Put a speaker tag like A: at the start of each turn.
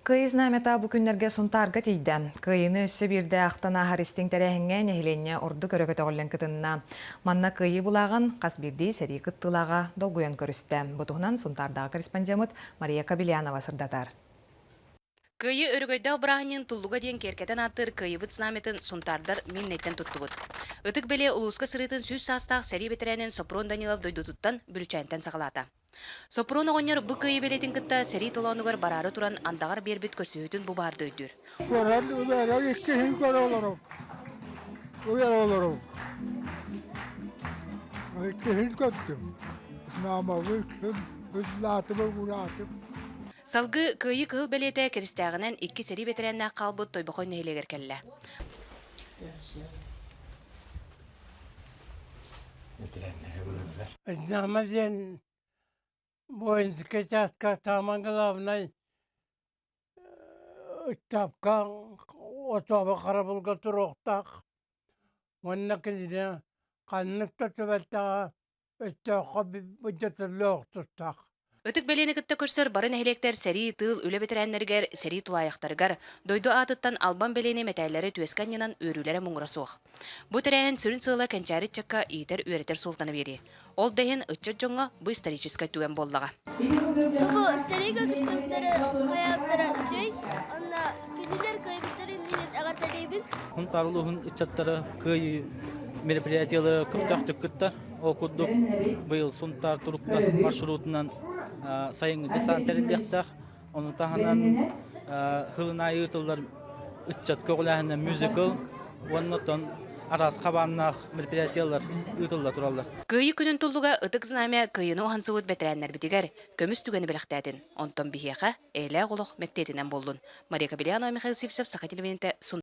A: Кыайыы знамята бу күннэргэ Сунтаарга тиийдэ. Кыайыыны өссө биирдэ ахтан ааһар истиҥ тэрээһиҥҥэ нэһилиэнньэ ордук өрө көтөҕүллэн кытынна. Манна кыайыы былааҕын хас биирдии сэрии кыттыылааҕа долгуйан көрүстэ. Бу туһунан Сунтаардааҕы корреспондеммыт Мария Кобельянова сырдатар.
B: Кыайыы өрөгөйдөөх бырааһынньыгын туллуга диэн киэркэтэн ааттыыр Кыайыбыт знамятын сунтаардар Миннэйтэн туттубут. Ытык бэлиэ улууска сырыытын сүүс саастаах сэрии бэтэрээнин Сопрун Данилов дойдутуттан Бүлүчээнтэн саҕалаата. Соппуруон оҕонньор бу кыайыы бэлиэтин кытта сэрии толоонугар бараары туран андаҕар биэрбит көрсүһүүтүн бу баарда өйдүүр.
C: Көрөн үлээрэ иккиһин көрө олорум. Уйара олорум. Иккиһин көрдүм. Знамовы иккиһин ыллаатым, ураатым.
B: Салгыы Кыайыы кыһыл бэлиэтэ Киристээҕинэн икки сэрии бэтэрээннээх хаалбыт Тойбохой нэһилиэгэр кэллэ.
D: Знама диэн воинскай чааска самый главный ыстаапка особо харабылга туруохтаах уонна кинини ханнык да түбэлтэҕэ өстөөххө былдьатыллыах тустаах.
B: Ытык бэлиэни кытта көрсөр бары нэһилиэктэр сэрии, тыыл, үлэ бэтэрээннэригэр, сэрии тулаайахтарыгар, дойду аатыттан албан бэлиэни мэтээллэри түөскэ анньынан үөрүүлэрэ муҥура суох. Бу тэрээһин сүрүн сыала кэнчээри ыччакка иитэр-үөрэтэр суолтаны биэрии. Ол да иһин ыччат дьоҥҥо бу историческай түгэн буоллаҕа.
E: Бу сэриигэ кыттыбыттары хайаабыттара үчүгэй, уонна кинилэр кыайбыттарын иһин эҕэрдэлиибин.
F: Сунтаар улууһун ыччаттара кыайыы мероприятиелары көхтөөхтүк кыттар. Ол курдук быйыл Сунтаар туруктар маршрутунан сайыҥҥы десант тэриллиэхтээх. Ону таһынан сылын аайы ыытыллар ыччат көҕүлээһинэ мюзикл уонна оттон араас хабааннаах мероприятиелар ыытылла тураллар.
B: Кыайыы күнүн туллуга Ытык Знамя кыайыыны уһансыбыт бэтэрээннэрбитигэр көмүс түгэни бэлэхтээтин. Онтон биһиэхэ эйэлээх олох мэктиэтинэн буоллун. Мария Кобельянова, Михаил Сивцев, Саха телевидениетэ, Сунтаар.